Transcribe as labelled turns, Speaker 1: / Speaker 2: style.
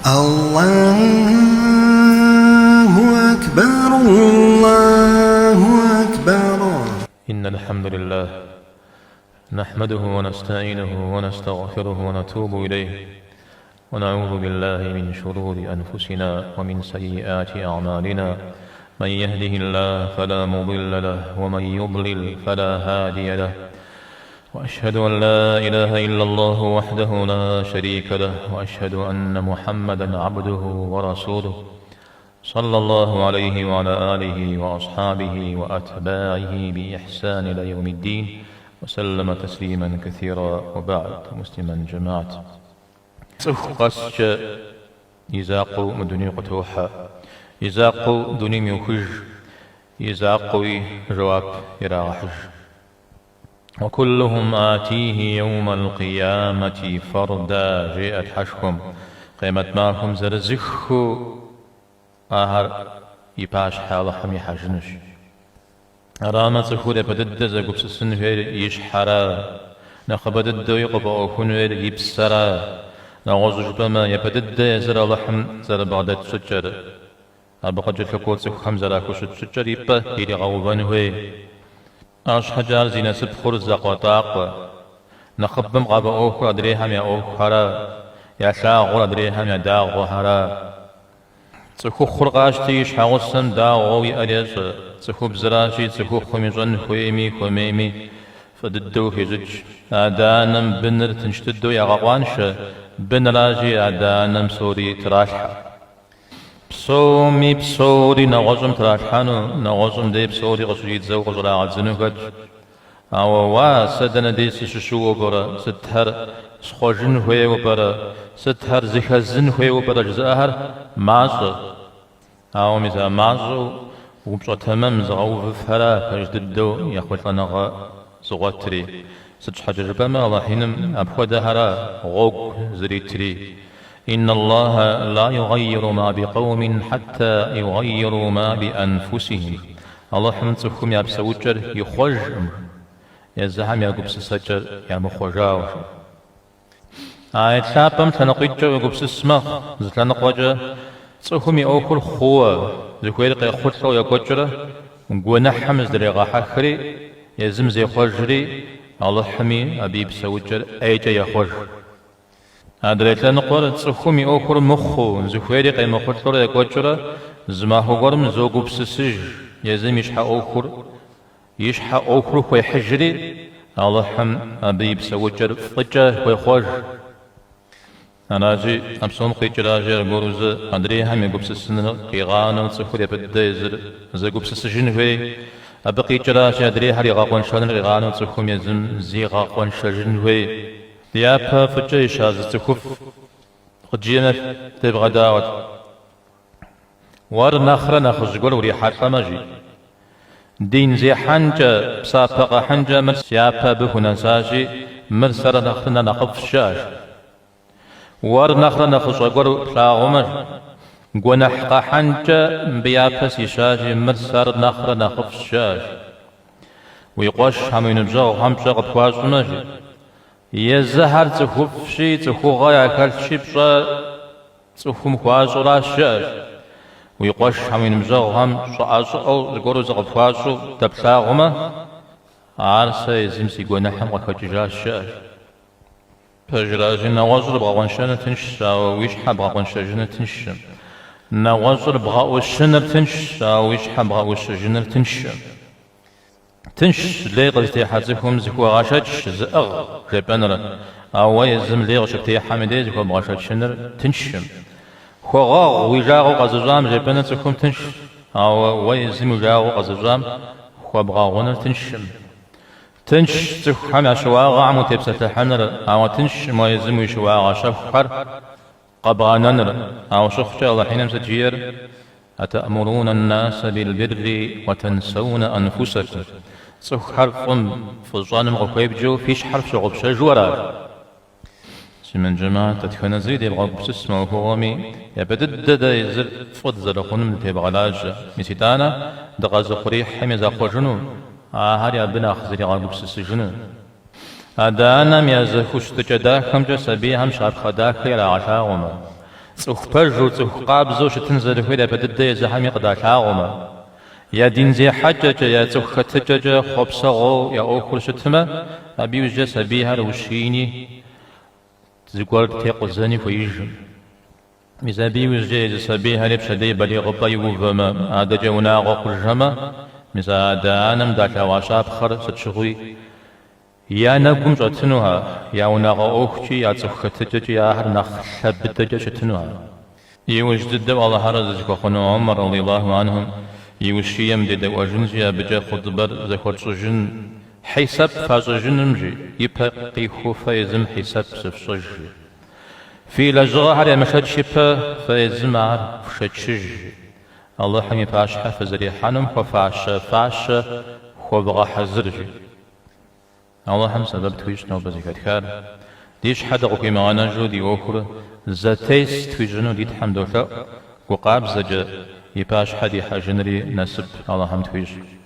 Speaker 1: الله أكبر الله أكبر.
Speaker 2: إن الحمد لله نحمده ونستعينه ونستغفره ونتوب إليه ونعوذ بالله من شرور أنفسنا ومن سيئات أعمالنا من يهده الله فلا مضل له ومن يضلل فلا هادي له وأشهد أن لا إله إلا الله وحده لا شريك له وأشهد أن محمدا عبده ورسوله صلى الله عليه وعلى آله وأصحابه وأتباعه بإحسان إلى يوم الدين وسلم تسليما كثيرا وبعد مسلما جماعة. Цӏыху къэскӏэ и закъуэу мы дунейм къытохьэ, и закъуэу дунейм йохыж, и закъуэуи жэуап ирагъэхьыж. Уакуллухум атихи йэумэл къиямэти фэрда, жеӏэ Тхьэшхуэм, къемэт махуэм зырызыххэу ахэр и пащхьэ Алыхьым ихьэжынущ. Арамэ, цӏыхур япэ дыдэ зэгупсысын хуейр и щхьэра, нэхъыбэ дыдэуи къыфӏэӏуэхун хуейр и псэра, нэгъуэщӏу жыпӏэмэ, япэ дыдэ езыр Алыхьым зэрыбгъэдэт щӏыкӏэр, абы къыкӏэлъыкӏуэу цӏыхухэм зэрахущыт щӏыкӏэр и пӏэ иригъэувэн хуей. Арщхьэкӏэ ар зи насып хъур закъуэтӏакъуэ. Нэхъыбэм къафӏэӏуэхур адрейхэм я ӏуэхухьэра, ялъагъур адрейхэм я дагъуэхьэра. Цӏыхухъур къащти, и щхьэгъусэм дагъуэу иӏэр ещӏэ, цӏыхубзыращи, цӏыхухъум ищӏэн хуейми хуэмейми фӏы дыдэу хещӏыкӏ. Адэ-анэм быныр тынш дыдэу ягъэкъуаншэ, быныращи, адэ-анэм псори тралъхьэ. Псоми псори нэгъуэщӏым тралъхьэну, нэгъуэщӏым дей псори къыщыщӏидзэу къыщӏрагъэдзыну хэтщ. Ауэ, уа, сэ дэнэ дей сыщыщыуэу пӏэрэ, сытхэр схъуэжын хуейуэ пӏэрэ, сытхэр зыхэзын хуейуэ пӏэрэ жызыӏэхэр мащӏэ. Ауэ мис а мащӏэу упщӏэ тэмэм зыгъэувыфхэра пэж дыдэу ехъулӏэныгъэ зыгъуэтри. Сыт щхьэкӏэ жыпӏэмэ, Алыхь Иным апхуэдэхэра гъуэгу зритри. Инна Аллаха ла югъэйиру ма бикъэумин хьэтта югъэйиру ма биӏэнфусихим. Алыхьым цӏыхум я псэукӏэр ихъуэжкъым, езыхэм я гупсысэкӏэр ямыхъуэжауэ. Аят лъапӏэм лъэныкъуитӏкӏэ уегупсыс мэхъу, зы лъэныкъуэкӏэ цӏыхум и ӏуэхур хъууэ, зыхуейр къехъулӏэу екӏуэкӏрэ, гуэныхьым зыдрегъэхьэхри, езым зехъуэжри, Алыхьми абы и псэукӏэр ӏейкӏэ ехъуэж. Адрей лъэныкъуэр цӏыхум и ӏуэхур мыхъуу, зыхуейри къемыхъулӏэурэ екӏуэкӏыурэ, зы махуэ гуэрым зогупсысыж, езым и щхьэ ӏуэхур, и щхьэ ӏуэхур хуехьыжри, Алыхьым абы и псэукӏэр фӏыкӏэ хуехъуэж. Аращи, а псом къикӏращи, аргуэру зы адрейхэм егупсысыныр къигъанэу цӏыхур япэ дыдэ езыр зэгупсысыжын хуей. Абы къикӏращи, адрейхэр игъэкъуэншэныр къигъанэу цӏыхум езым зигъэкъуэншэжын хуей. Ди япэ фӏыкӏэ ища зы цӏыхуфӏ къыджиӏэмэ девгъэдаӏуэт. Уэр нэхърэ нэхъыжь гуэр урихьэлӏэмэ, жи. Дин зехьэнкӏэ, псапэ къэхьынкӏэ мыр сяпэ абы хунэсащи, мыр сэр нэхърэ нэхъыфӏщ, жыӏэ, жи. Уэр нэхърэ нэхъыщӏэ гуэр плъагъумэ, жи. Гуэныхь къэхьынкӏэ мыбы япэ сищащи, мыр сэр нэхърэ нэхъыфӏщ, жыӏэ, жи. Уи къуэшхэм, уи ныбжьэгъухэм пщӏэ къыпхуащӏмэ, жи. Езыхэр цӏыхуфӏщи, цӏыхугъэ яхэлъщи, пщӏэ цӏыхум хуащӏуращ, жыӏэ, жи. Уи къуэшхэм, уи ныбжьэгъухэм щӏыӏэ-щӏыӏэу зыгуэру зыкъыпхуащӏу дэплъагъумэ, ар сэ езым си гуэныхьым къыхэкӏыжащ, жыӏэ, жи. Пэжращи, нэгъуэщӏыр бгъэкъуэншэныр тыншщ, ауэ уи щхьэ бгъэкъуэншэжыныр тыншкъым. Нэгъуэщӏыр бгъэӏущыныр тыншщ, ауэ уи щхьэ бгъэӏущыжыныр тыншкъым. Тыншщ лей къызытехьэ цӏыхум зыхуэгъэшэч, зыӏыгъ жепӏэныр, ауэ уэ езым лей къыщыптехьэм и дей зыхуэбгъэшэчыныр тыншкъым. Хуэгъэгъу уи жагъуэ къэзыщӏам жепӏэныр цӏыхум тыншщ, ауэ уэ езым уи жагъуэ къэзыщӏам хуэбгъэгъуныр тыншкъым. Тыншщ цӏыхухэм я щыуагъэхэм утепсэлъыхьыныр, ауэ тыншкъым уэ езым уи щыуагъэ щэхухэр къэбгъэнэныр. Ауэ щыхъукӏэ Алыхь Иным сыт жиӏэр? Атаӏмурунэ ан-наса бил-бирри уэ тэнсэунэ анфусэкум. Цӏыхухэр фӏым, фӏы щӏэным къыхуебджэу фи щхьэр фщыгъупщэжу ара? Муслъымэн джэмэхьэт, дэтхэнэ зыри девгъэгупсыс мы ӏуэхугъуэми, япэ дыдэ дэ езыр фӏы дызэрыхъуным дытевгъэлажьэ. Мис итӏанэ дыкъэзыухъуреихьми захъуэжыну, ахэри абы нэхъ зригъэгупсысыжыну. Адэ-анэм я зэхущытыкӏэ дахэмкӏэ сабийхэм щапхъэ дахэ ирагъэлъагъумэ, Цӏыху пэжу, цӏыху къабзэу щытын зэрыхуейр япэ дыдэ езыхэми къыдалъагъумэ, я дин зехьэкӏэкӏэ, я цӏыху хэтыкӏэкӏэ хъуэпсэгъуэу я ӏуэхур щытмэ, абы иужькӏэ сабийхэр ущиини, зыгуэр текъузэни хуеижкъым. Мис абы иужькӏэ езы сабийхэри пщэдей балигъыпӏэ иувэмэ, адэкӏэ унагъуэ хъужхэмэ, мис а адэ-анэм далъэгъуа щапхъэр сыт щыгъуи я нэгум щӏэтынухэ, я унагъуэ ӏуэхукӏи, я цӏыху хэтыкӏэкӏи ахэр нэхъ лъэ быдэкӏэ щытынухэ. Иужь дыдэу Алыхьыр арэзы зыхуэхъуну Умар радиаллаху анхум и ущием дедэӏуэжынщи, абыкӏэ хъутӏбэр зэхуэтщӏыжын, хьисэп фащӏыжыным, жи, ипэ къихуэу фэ езым хьисэп зыфщӏыж, жи. Фи лэжьыгъэхэр ямышэч ипэ фэ езым ар фшэчыж, жи. Алыхьым и пащхьэ фызэрихьэнум хуэфащэ фащэ хуэвгъэхьэзыр, жи. Алыхьым сэбэп тхуищӏ нобэ зэхэтхар. Ди щхьэ дыкъыхуимыгъэнэжу ди ӏуэхур зэтес тхуищӏыну ди Тхьэм долъэӏу, гу къабзэкӏэ и пащхьэ дихьэжынри насып Алыхьым тхуищӏ.